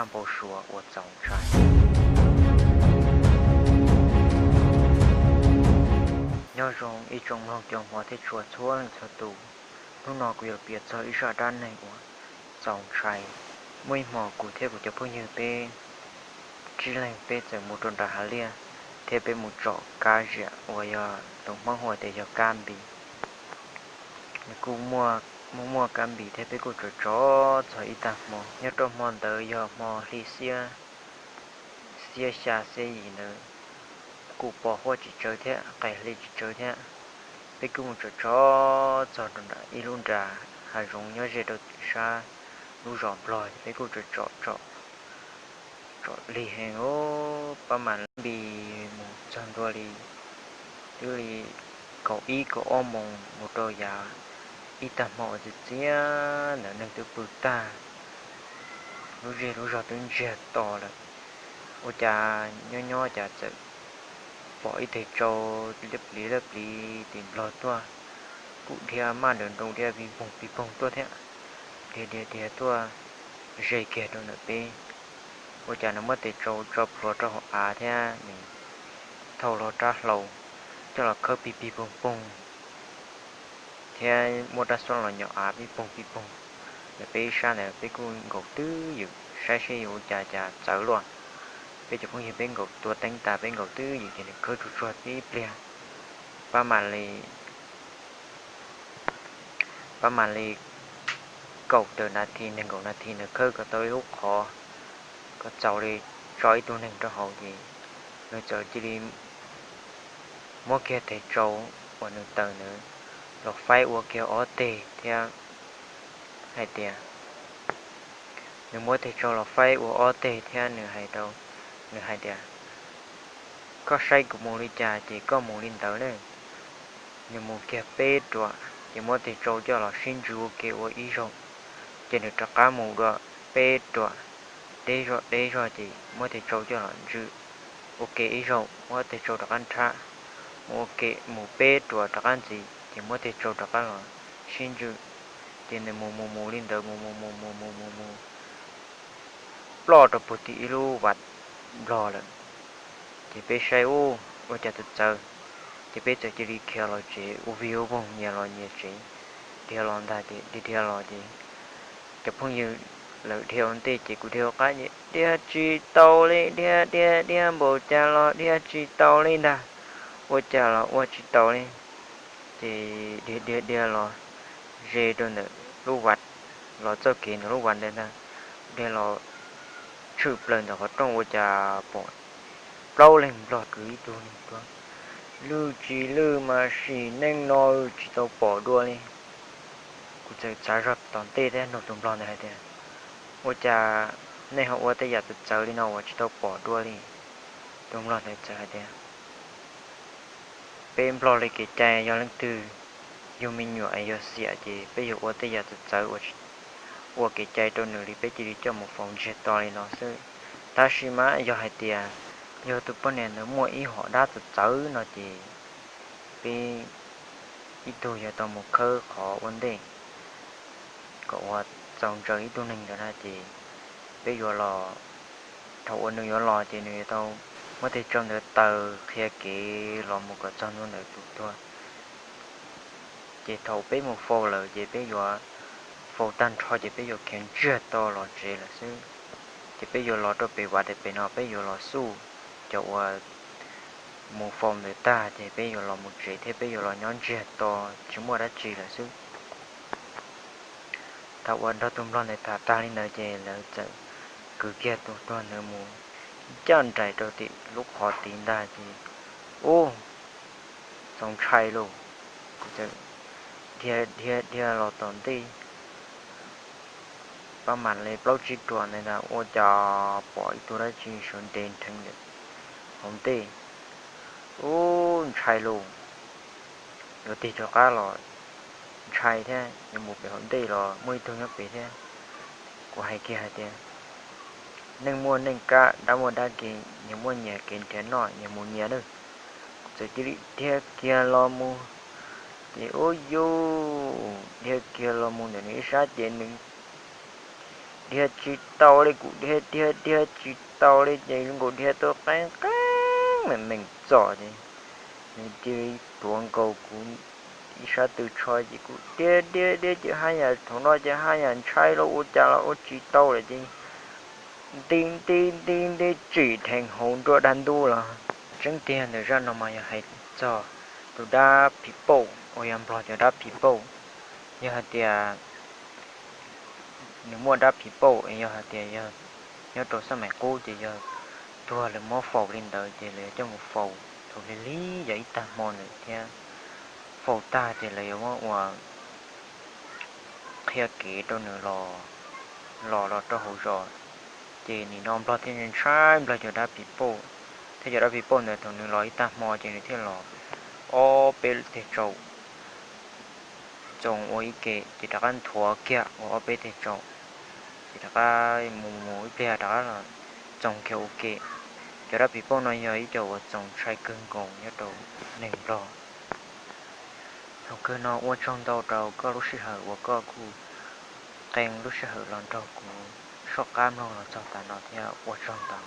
npau suav uas txaus ntshai. Nyob zoo ib tsoom mloog cov hmov thiab tshua txhua leej txhua tus. Hnub no kuv yuav piav txog ib zaj dab neeg uas txaus ntshai. Muaj ib hmo kuv thiab kuv cov phooj ywg peb tsib leeg peb txawm mus rau nram hav liaj, thiab peb mus tsom kab ziam uas yog tus Hmoob hu tias yog kab npis. Nws kuj muaj muaj kab npis thiab peb kuj tsom tsom txog ib tag hmo. Nyob rau hmo ntawd yog hmo hli xiab, xiab xya xiab yim ntawd, kuj pos huab tsis tsawv thiab qe hli tsis tsawv thiab. Peb kuj mus tsom tsom txog rau nram ib lub nra hav zoov nyob ze rau sab lub zos Nplog, peb kuj tsom tsom tsom lig heev os, pab mam npis mus txog ntua li twb li kaum ib kaum ob moos mus rau yav ib tag hmo uas txias txias ntawd neeg twb pw tag, lub zej lub zog twb ntsiag to lawm. Ua cas nyob nyob cas txawm pom ib teg tsau liab pliv liab pliv tim Nplog tuaj, kuj dhia maj nrawm nroos dhia pig poog pig poog tuaj thiab, dhia dhia dhia tuaj ze kiag rau ntawm peb. Ua cas nws muab teg tsau tso plhuav rau hauv av thiab nws thau hlo rab hlau coj los khawb pig pig poog poog thiab muab rab xub los nyom av pig poog pig poog ntawm peb ib sab ntawd. Peb kuj nkaum twj ywm saib seb yuav ua cas cas txawv luaj. Peb cov phooj ywg peb nkaum tua teeb tas peb nkaum twj ywm ces nws khawb tsuag tsuag tib pliag, pab mam li pab mam li kaum tawm nas this nees nkaum nas this nws khawb kom tau ib lub qhov, kom txaus li tso ib tug neeg rau hauv ces nws txawm cia li muab kiag teg tsau uas nws taws ntawd los faib ua kiag ob teg thiab hais tias, nws muab teg tsau los faib ua ob teg thiab nws hais rau, nws hais tias, koj saib kuv mus li cas ces koj mus li ntawd ne. Nws mus kiag peb ruam ces muab teg tsau coj los sib ntsws ua ke ua ib zaug, ces nws rov qab mus dua peb ruam deb zog deb zog ces muab teg tsau coj los ntsws ua ke ib zaug, muab teg tsau rov qab nrhab, mus ua ke mus peb ruam rov qab ntxiv ces muab teg tsau rov qab los sib ntsws, ces nws mus mus mus li ntawd mus mus mus mus mus mus mus ploj rau puag tim ib lub vas Nplog lawm. Ces peb saib ua cas txawv txawv, ces peb txawm cia li khiav los tsev ua vig ua voog nyias los nyias tsev, dhia los ntag ces dhia dhia los ces cov phooj ywg lawv dhia ua ntej ces kuv dhia ua qab ces dhia tsis tau li, dhia dhia dhia npaum cas los dhia tsis tau li ntag, ua cas los ua tsis tau li. Ces dhia dhia dhia los ze rau ntawm lub vas, los txoj kev ntawm lub vas ntawd ntag, dhia los tshwm plaws ntawm qhov rooj ua cas pom plaub leeg Nplog kwv ib tug neeg tuag, lwj tsis lwj mas sim neej no tsis tau pom dua li. Kuv txawm txav zog tom ntej thiab nug tus Nplog ntawd hais tias, ua cas nej ho ua tej yam txawv txawv li no uas tsis tau pom dua li? Tus Nplog ntawd txawm hais tias, peb Nplog li kev cai yog leej twg yug me nyuam es yog xiam ces peb yuav ua tej yam txawv txawv uas tsis ua kev cai rau nws li, peb cia li coj mus faus ntsiag to li no xwb. Tab sis mas yog hais tias yog tus poj niam ntawd muaj ib hom dab txawv txawv no ces peb ib tug yuav tau mus khawb qhov ua ntej kom uas txaus ntsaws ib tug neeg ntawd na ces peb yuav los, thaum uas nws yuav los ces nws yuav tau muab tej tsau ntawd taws qhia kev los mus kom txog ntua ntawm tus tuag. Ces thaum peb mus faus lawm ces peb yuav faus tag nrho ces peb yuav khiav ntsiag to los tsev lawm xwb. Ces peb yuav los rau pem vas tes pem no peb yuav los xuj cov uas mus faus ntawd tag ces peb yuav los mus tsev thiab peb yuav los nyob ntsiag to tsis muaj dab tsi lawm xwb. Thaum uas nrog tus Nplog ntawd tham tag li ntawd ces lawv txawm kwv kiag tus tuag ntawd mus ncaj nraim rau tim lub qhov tid ntag ces, ub, txaus ntshai lauj. Kuv txawm dhia dhia dhia los tom ntej pab mam li plaub tsib ruam ntawd ntag ua cas pom ib tug dab tsi sawv nres nrheev ntawm hauv ntej. Ub, ntshai lauj, yuav tig rov qab los ntshai thiab, yuav mus pem hauv ntej los muaj ib tug nyob pem thiab. Kuv hais kiag hais tias, neeg muaj neeg kab, dab muaj dab kev, nyias muaj nyias kev nrhiav noj nyias mus nyias nawb. Kuv txawm cia li dhia kiag los mus, ces ub yus, dhia kiag los mus ntawm nws ib sab ces nws dhia tsis tau li, kuv dhia dhia dhia tsis tau li ces zoo nkaus dhia tuaj qeeb qeeb meem meem txom ces nws cia li tuav nkaus kuv ib sab tw tsho ces kuv dhia dhia dhia ces haj yam thaum no ces haj yam ntshai los ua cas los ua tsis tau lawm ces nti nti nti nti tsim dheev hauv nruab dab ntub los. Tseeb tiag ntawm zaj no mas yog hais txog tus dab phim pauj uas yog Nplog cov dab phim pauj. Yog hais tias nws muaj dab phim pauj, yog hais tias yog nyob rau xab maim qub ces yog tuag lawv muab faus li ntawd ces lawv yuav coj mus faus thaum lig lig yog ib tag hmo ntawd thiab. Faus tag ces lawv yuav muab ua qhia kev rau nws los, los los rau hauv zos. Ces nim no Nplog thiaj ntshai Nplog cov dab phim pauj, thiab cov dab phim pauj ntawd thaum nws los ib tag hmo ces nws thiaj los ob peb teg tsaus txoos ua ib ke ces rov qab nthuav kiag ua ob peb teg tsaus ces rov qab mus mus ib pliag rov qab los txoos kiag ua ke. Cov dab phim pauj no yog ib co uas txaus ntshai kawg nkaus nyob rau neeg Nplog. Thaum kawg no ua tsaug ntau rau koj lub sij hawm uas koj kuj qee lub sij hawm los nrog kuv soj qab mloog los txog tas no thiab ua tsaug ntau.